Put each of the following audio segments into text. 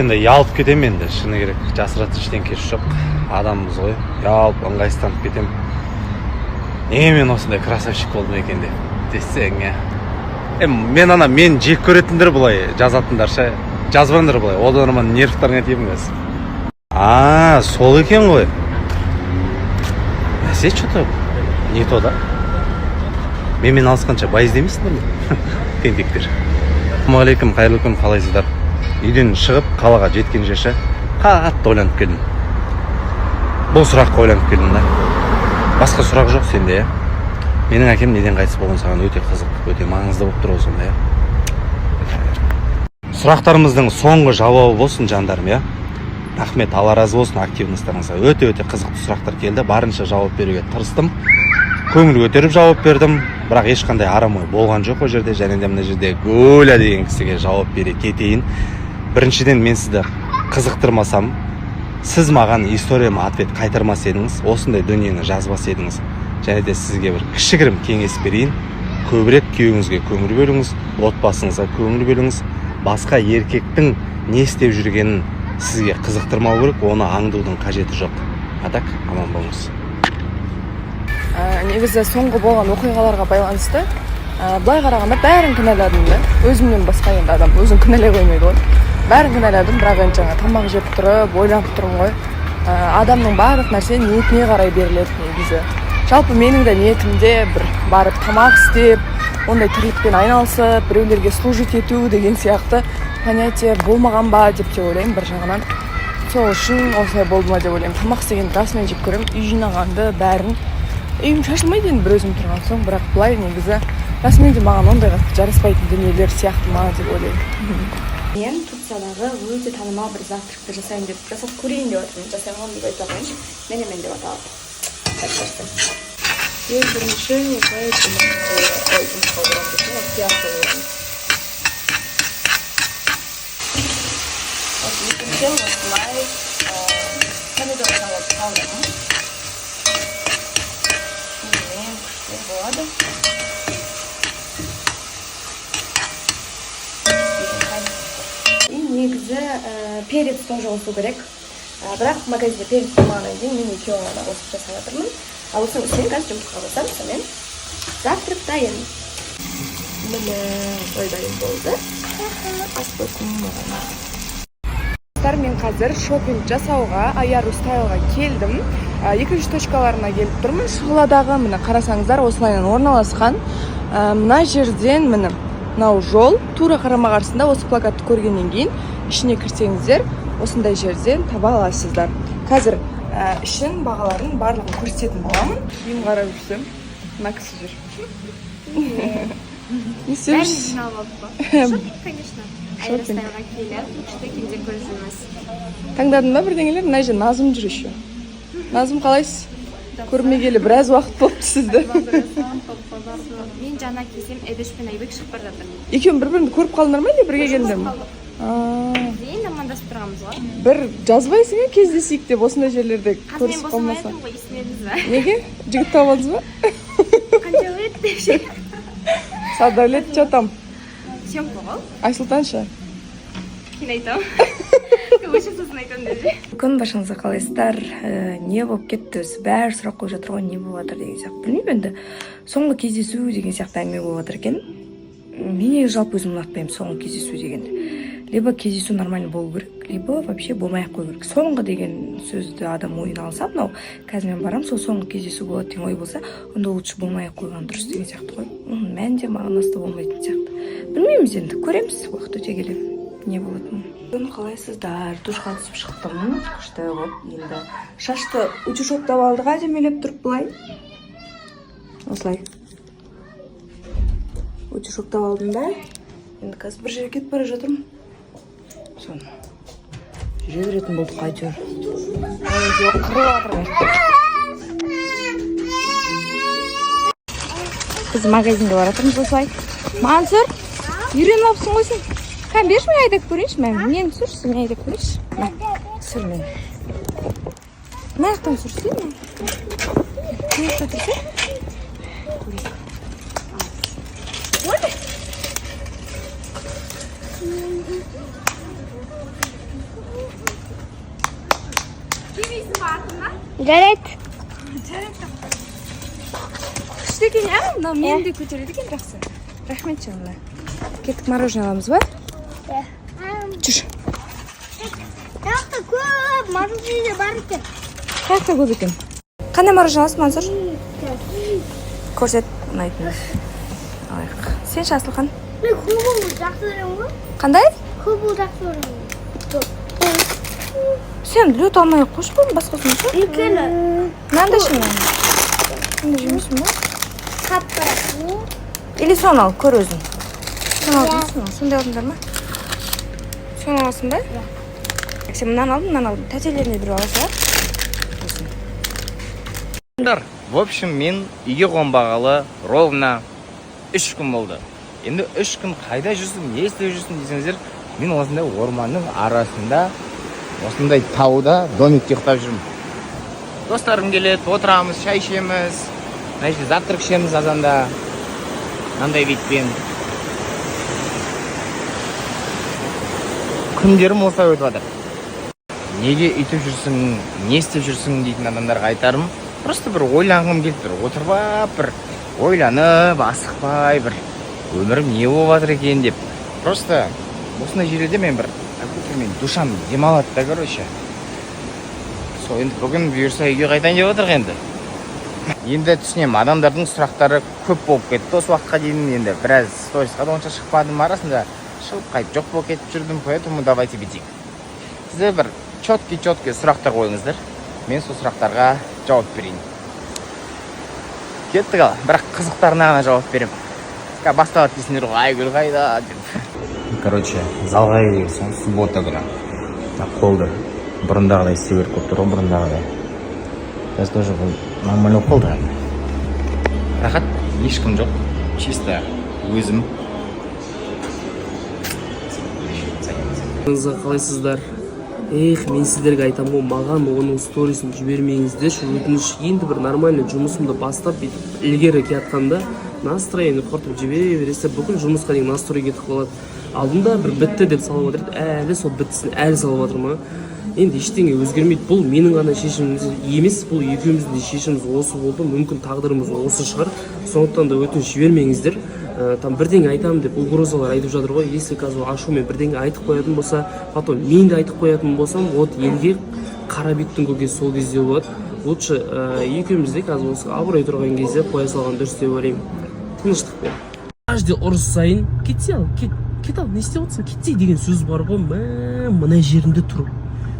Енді ұялып кетемін енді, шыны керек, жасыратын ештеңкесі жоқ. Адамбыз ғой, ұялып, ыңғайсызданып кетемін. Неге мен осындай красавчик болдым екен деп десең, иә. Мен ана мен жек көретіндер былай жазатындар ше, жазбаңдар былай, одан арман нервтарыңа тиемін қазір. А, сол екен ғой. Бәсе, что-то не то да. Менімен алысқанша бай іздемейсіңдер ме? Тентектер. Ассалаумағалейкум, қайырлы күн, қалайсыздар? Үйден шығып қалаға жеткенше ше қатты ойланып келдім. Бұл сұраққа ойланып келдім да. Басқа сұрақ жоқ сенде, иә? Менің әкем неден қайтыс болған саған өте қызық, өте маңызды болып тұр ғой сонда, иә? Сұрақтарымыздың соңғы жауабы болсын, жандарым, иә? Рахмет, Алла разы болсын активностарыңызға. Өте-өте қызықты сұрақтар келді. Барынша жауап беруге тырыстым. Көңіл көтеріп жауап бердім, бірақ ешқандай арам ой болған жоқ ол жерде. Және де мына жерде Гуля деген кісіге жауап бере кетейін. Біріншіден, мен сізді қызықтырмасам, сіз маған историяма ответ қайтармас едіңіз, осындай дүниені жазбас едіңіз. Және де сізге бір кішігірім кеңес берейін: көбірек күйеуіңізге көңіл бөліңіз, отбасыңызға көңіл бөліңіз. Басқа еркектің не істеп жүргенін сізге қызықтырмау керек, оны аңдудың қажеті жоқ. А так, аман болыңыз. Негізі соңғы болған оқиғаларға байланысты, былай қарағанда, бәрін кінәладым да өзімнен басқа. Енді адам өзін кінәлай қоймайды ғой, бәрін кінәладым. Бірақ енді жаңа тамақ жеп тұрып ойланып тұрмын ғой. Адамның барлық нәрсе ниетіне қарай беріледі негізі. Жалпы менің де ниетімде бір барып тамақ істеп, ондай тірлікпен айналысып, біреулерге служить ету деген сияқты понятие болмаған ба деп те ойлаймын бір жағынан. Сол үшін осылай болды ма деп ойлаймын. Тамақ істегенді расымен жек көремін, үй жинағанды, бәрін. Үйім шашылмайды енді бір өзім тұрған соң, бірақ былай негізі расымен де маған ондай қатты жараспайтын дүниелер сияқты ма деп ойлаймын. Мен Турциядағы өте танымал бір завтракты жасайын деп, жасап көрейін деп жатырмын. Жасай аламын деп айта алмайыншы, менемен деп аталады. Так, көрсетемін. Ең бірінші осылай жұмыртқа, ой, жұмыртқа қуырамыз десем ғой, пияз қуырамыз. Вот, екінші осылай помидор салып салдым. Менімен күшті болады. И негізі перец тоже қосу керек. Бірақ магазинде перец болмағаннан кейін мен екеуін ғана қосып жасап жатырмын. Ал осының үстіне қазір жұмыртқа қосамын, сонымен завтрак дайын. Міне, осылай дайын болды. Ас болсын маған. Достар, мен қазір шопинг жасауға Аяру Стайлға келдім. Екінші точкаларына келіп тұрмын. Шұғыладағы, міне, қарасаңыздар, осылайынан орналасқан. Мына жерден, міне, мынау жол, тура қарама қарсысында. Осы плакатты көргеннен кейін ішіне кірсеңіздер, осындай жерден таба аласыздар. Қазір ішін, бағаларын барлығын көрсететін боламын. Киім қарап жүрсем, мына кісі жүр. Не істеп Бәрін жүрсіз? жиналып алдық қой. Шопинг, конечно. Шопинг. Аэростайлға келіп, күшті киімдер көріп жүрміз. Таңдадың ба бірдеңелер? Мына жерде Назым жүр еще. Назым, қалайсыз? Көрмегелі біраз уақыт болыпты сізді. Мен жаңа келсем, Эдеш пен Айбек шығып бара жатыр. Екеуің бір біріңді көріп қалдыңдар ма или бірге келдіңдер ме? А, Дейін амандасып тұрғанбыз ғой. бір жазбайсың иә, кездесейік деп, осындай жерлерде Қазір мен көрісіп босамай қалмаса. жатырмын ғой, естімедіңіз ба? Неге? Жігіт тауып алдыңыз ба? Қанша лет деп ше. Садавлет, че там? Съемка ғой. Айсұлтан ше? Кейін айтамын. Өшіп сосын айтамын деп ше. Күн баршаңызға, қалайсыздар? Не болып кетті өзі? Бәрі сұрақ қойып жатыр ғой, не болып жатыр деген сияқты. Білмеймін енді, соңғы кездесу деген сияқты әңгіме болып жатыр екен. Мен негізі жалпы өзім ұнатпаймын соңғы кездесу дегенді. Либо кездесу нормально болу керек, либо вообще болмай ақ қою керек. Соңғы деген сөзді адам ойына алса, мынау қазір мен барамын, сол соңғы кездесу болады деген ой болса, онда лучше болмай ақ қойған дұрыс деген сияқты ғой. Оның мәні де, мағынасы да болмайтын сияқты. Білмейміз енді, көреміз уақыт өте келе не болатынын. Бүгін қалайсыздар? Душқа түсіп шықтым күшті болып. Енді шашты утюжоктап алдық, әдемілеп тұрып, былай осылай утюжоктап алдым да, енді қазір бір жерге кетіп бара жатырмын. Соны жүре беретін болдық әйтеуір. Ой, жоқ, қырылып жатыр. Біз магазинге бара жатырмыз осылай. Мансұр, үйреніп алыпсың ғой сен. Кәне, берші, мен айдап көрейінші. Мә, мені түсірші, мен айдап көрейінші. Мә, түсір мені. Мына жақтан түсірсей мені. Мына жақта тұрсай. Көрейік. Ой. Жарайды. Күшті екен, иә? Мынау мені де көтереді екен жақсы. Рахмет, жаным. Кеттік, мороженое аламыз ба? Иә. Жүр. Жақта көп мороженое бар екен. Қай жақта көп екен? Қандай мороженое аласың, Мансұр? Көрсет ұнайтын. Алайық. Сен ше, Асылхан? Мен кубу жақсы көремін ғой. Қандай? Кубу жақсы көремін. Сен лед алмай ақ қойшы, бұны, басқасын ше. Өйткені Мынандай ше, мынаны. Сондай жемейсің ба? Қап-қара. Или соны ал, көр өзің. Соны алдың, соны ал. Сондай алдыңдар ма? Соны аласың ба? Иә. Сен мынаны алдың, мынаны алдың. Тәтелеріне біреу алса. В общем, мен үйге қонбағалы ровно 3 күн болды. Енді 3 күн қайда жүрсің, не істеп жүрсің десеңіздер, мен осындай орманның арасында, осындай тауда домикте ұйықтап жүрмін. Достарым келеді, отырамыз, шай ішеміз, мына жерде завтрак ішеміз азанда, мынандай видпен. Күндерім осылай өтіп жатыр. Неге өйтіп жүрсің, не істеп жүрсің дейтін адамдарға айтарым: просто бір ойланғым келіп тұр, отырып алып, бір ойланып, асықпай, бір өмірім не болып жатыр екен деп. Просто осындай жерлерде мен бір как будто мен душам демалады да, короче. Сол енді бүгін бұйырса, үйге қайтайын деп отырмық. Енді түсінемін, адамдардың сұрақтары көп болып кетті осы уақытқа дейін. Енді біраз сторисқа да онша шықпадым, арасында шығып, қайтып жоқ болып кетіп жүрдім. Поэтому давайте бүйтейік: сіздер бір четкий четкий сұрақтар қойыңыздар, мен сол сұрақтарға жауап берейін. Кеттік. Ал бірақ қызықтарына ғана жауап беремін. Қазір басталады дейсіңдер ғой, Айгүл қайда деп. Короче, залға келген соң, суббота күні мына қолды бұрындағыдай істеу керек болып тұр ғой, бұрындағыдай. Қазір тоже бұл нормально болып қалды, рахат, ешкім жоқ, чисто өзім. Қалайсыздар? Эх, мен сіздерге айтамын ғой, маған оның сторисін жібермеңіздерші, өтініш. Енді бір нормальный жұмысымды бастап, бүйтіп ілгері келатқанда настроение құртып жібере бересіздер. Бүкіл жұмысқа деген настрой кетіп қалады. Алдында бір бітті деп салып жатыр еді, әлі сол біттісін әлі салып жатыр ма? Енді ештеңе өзгермейді. Бұл менің ғана шешіміміз емес, бұл екеуміздің де шешіміміз осы болды. Мүмкін, тағдырымыз осы шығар. Сондықтан да өтініш, жібермеңіздер. Там бірдеңе айтамын деп угрозалар айтып жатыр ғой. Если қазір ашумен бірдеңе айтып қоятын болса, потом мен де айтып қоятын болсам, вот елге қара беттің көкесі сол кезде болады. Лучше екеуміз де қазір осы абырой тұрған кезде қоя салған дұрыс деп ойлаймын, тыныштықпен. Каждый ұрыс сайын «кетсе ал, кет, кет ал, не істеп отырсың, кетсе» деген сөз бар ғой, мә, мына жерімде тұр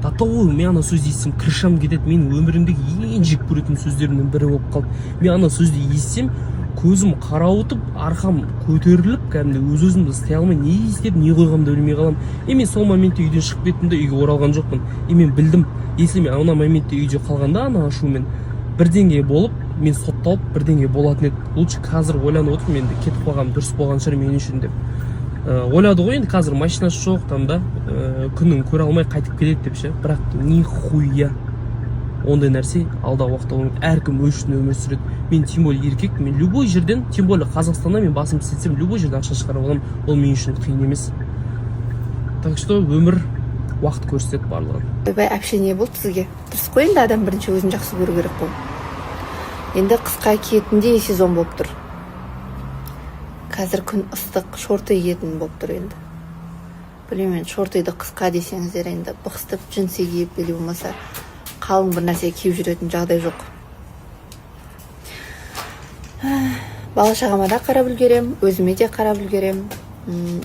до того. Мен ана сөзді естісем, крышам кетеді. Менің өмірімдегі ең жек көретін сөздерімнің бірі болып қалды. Мен ана сөзді естісем, көзім қарауытып, арқам көтеріліп, кәдімгідей өз өзімді ұстай алмай, не істеп, не қойғанымды білмей қаламын. И мен сол моментте үйден шығып кеттім де, үйге оралған жоқпын. И мен білдім, если мен ана моментте үйде қалғанда, ана ашумен бірдеңе болып, мен сотталып, бірдеңе болатын еді. Лучше қазір ойланып отырмын, енді кетіп қалғаным дұрыс болған шығар мен үшін деп. Ойлады ғой енді, қазір машинасы жоқ там да, күнін көре алмай қайтып келеді деп ше. Бірақ нихуя ондай нәрсе алдағы уақытта болмайды. Әркім өз үшін өмір сүреді. Мен тем более еркек, мен любой жерден, тем более Қазақстанда, мен басымды істетсем, любой жерден ақша шығарып аламын, ол мен үшін қиын емес. Так что өмір, уақыт көрсетеді барлығын. Ойбай, әпше, не болды сізге? Дұрыс қой енді, адам бірінші өзін жақсы көру керек қой. Енді қысқа киетіндей сезон болып тұр қазір, күн ыстық, шорты киетін болып тұр. Енді білмеймін енді, шортыды қысқа десеңіздер, енді бықсытып джинсы киіп или болмаса қалың бір нәрсе киіп жүретін жағдай жоқ. Бала шағама да қарап үлгерем, өзіме де қарап үлгерем.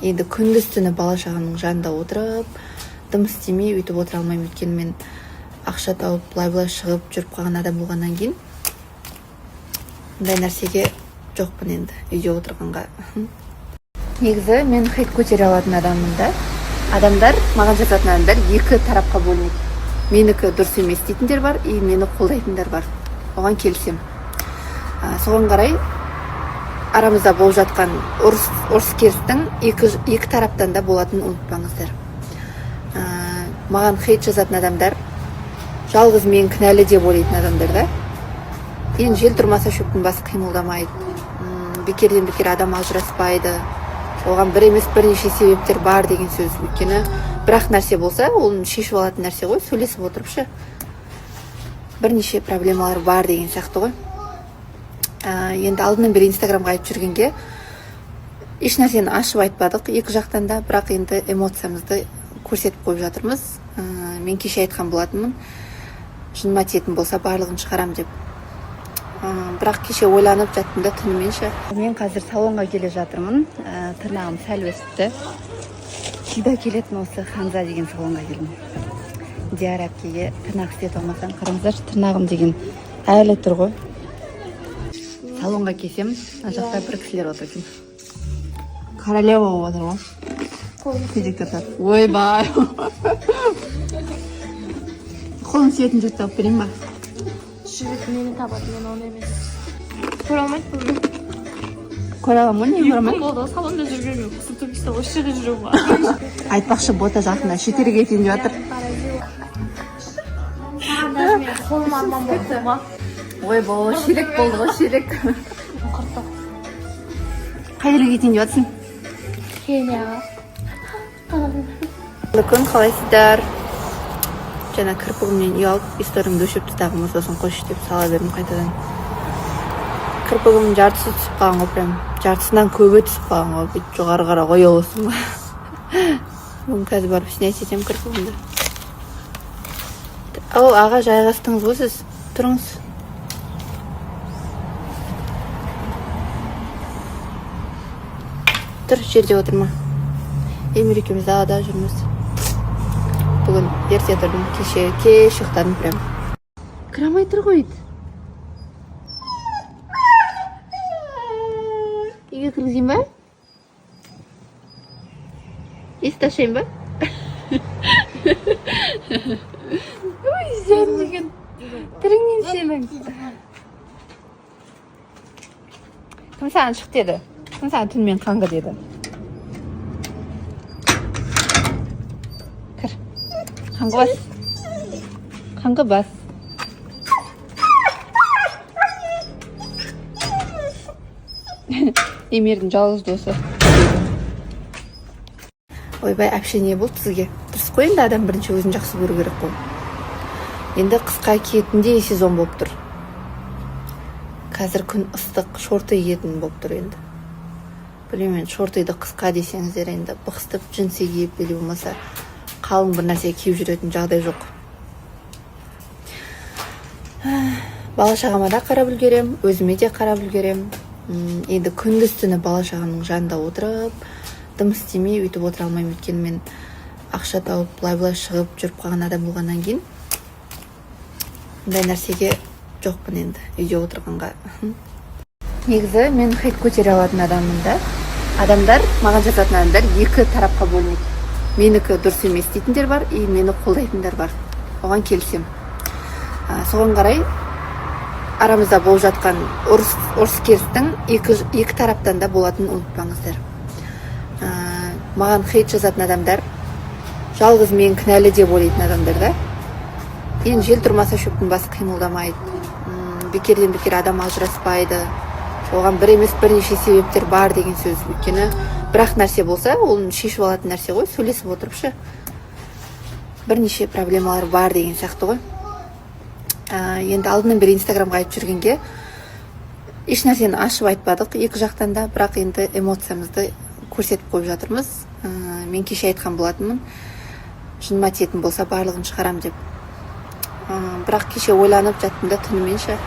Енді күндіз түні бала шағамның жанында отырып, дым істемей өйтіп отыра алмаймын, өйткені мен ақша тауып, былай былай шығып жүріп қалған адам болғаннан кейін, мұндай нәрсеге жоқпын енді үйде отырғанға. Негізі мен хейт көтере алатын адаммын да. Адамдар, маған жазатын адамдар екі тарапқа бөлінеді: менікі дұрыс емес дейтіндер бар и мені қолдайтындар бар. Оған келісемін. Соған қарай арамызда болып жатқан ұрыс ұрыс керістің екі тараптан да болатынын ұмытпаңыздар. Маған хейт жазатын адамдар жалғыз мен кінәлі деп ойлайтын адамдар да. Енді жел тұрмаса, шөптің басы қимылдамайды. Бекерден бекер адам ажыраспайды, оған бір емес, бірнеше себептер бар деген сөз. Өйткені бір ақ нәрсе болса, оны шешіп алатын нәрсе ғой, сөйлесіп отырып ше. Бірнеше проблемалар бар деген сияқты ғой. Енді алдынан бері Инстаграмға айтып жүргенге еш нәрсені ашып айтпадық екі жақтан да, бірақ енді эмоциямызды көрсетіп қойып жатырмыз. Мен кеше айтқан болатынмын, жыныма тиетін болса, барлығын шығарам деп. Бірақ кеше ойланып жаттым да түнімен ше. Мен қазір салонға келе жатырмын. Тырнағым сәл өсіпті. Всегда келетін осы Ханза деген салонға келдім. Диара әпкеге тырнақ істете алмасам, қараңыздаршы, тырнағым деген әлі тұр ғой. Салонға келсем, мына жақта бір кісілер отыр екен. Королева болып отыр ғой. Кезек тартады. Ойбай. Қолын сүйетін жігіт тауып берейін ба? Жігіт мені табады, мен оны емес. Көре алмайды бұны. Көре аламын ғой, неге көре алмаймын? Болды, салонда жүргенмін. Құсы туристі осы жерде жүремін ғой. Айтпақшы, Бота жақында шетелге кетейін деп жатыр. Маған даже мен қолым арман болды ма? Ойбой, шелек болды ғой, шелек. Құрттық. Қай елге кетейін деп жатырсың? Кенияға. Қайырлы күн, қалайсыздар? Жаңа кірпігімнен ұялып, историямды өшіріп тастағанмын, сосын қойшы деп сала бердім қайтадан. Кірпігімнің жартысы түсіп қалған ғой, прям жартысынан көбі түсіп қалған ғой, бүйтіп жоғары қарай қоя аласың ғой. Бүгін қазір барып снять етемін кірпігімді. Ау, аға, жайғастыңыз ғой сіз, тұрыңыз. Тұр, жерде отырма. Эмир екеуміз далада жүрміз. Бүгін ерте тұрдым, кеше кеш ұйықтадым прям. Кіре алмай тұр ғой ит. Үйге кіргізейін ба? Есікті ашайын ба? Ой, жан деген. Түріңнен сенің. Кім саған шық деді? Кім саған түнімен қаңғы деді? Кір. Қаңғы бас. Қаңғы бас. Эмирдің жалғыз досы. Ойбай, әпше, не болды сізге? Дұрыс қой, енді адам бірінші өзін жақсы көру керек қой. Енді қысқа киетіндей сезон болып тұр. Қазір күн ыстық, шорты киетін болып тұр енді. Білмеймін енді, шортыды қысқа десеңіздер, енді бықсытып джинсы киіп или болмаса қалың бір нәрсе киіп жүретін жағдай жоқ. Бала шағама да қарап үлгерем, өзіме де қарап үлгерем. Енді күндіз түні бала шағамның жанында отырып, дым істемей өйтіп отыра алмаймын, өйткені мен ақша тауып, былай былай шығып жүріп қалған адам болғаннан кейін мұндай нәрсеге жоқпын енді, үйде отырғанға. Негізі мен хейт көтере алатын адаммын да. Адамдар, маған жазатын адамдар екі тарапқа бөлінеді. Менікі дұрыс емес дейтіндер бар и мені қолдайтындар бар. Оған келісемін. Соған қарай арамызда болып жатқан ұрыс керістің екі тараптан да болатынын ұмытпаңыздар. Маған хейт жазатын адамдар жалғыз мен кінәлі деп ойлайтын адамдар да. Енді жел тұрмаса, шөптің басы қимылдамайды. Бекерден бекер адам ажыраспайды. Оған бір емес, бірнеше себептер бар деген сөз. Өйткені бір ақ нәрсе болса, оны шешіп алатын нәрсе ғой, сөйлесіп отырып ше. Бірнеше проблемалар бар деген сияқты ғой. Енді алдынан бері Инстаграмға айтып жүргенге еш нәрсені ашып айтпадық екі жақтан да, бірақ енді эмоциямызды көрсетіп қойып жатырмыз. Мен кеше айтқан болатынмын, жыныма тиетін болса, барлығын шығарам деп. Бірақ кеше ойланып жаттым да түнімен ше.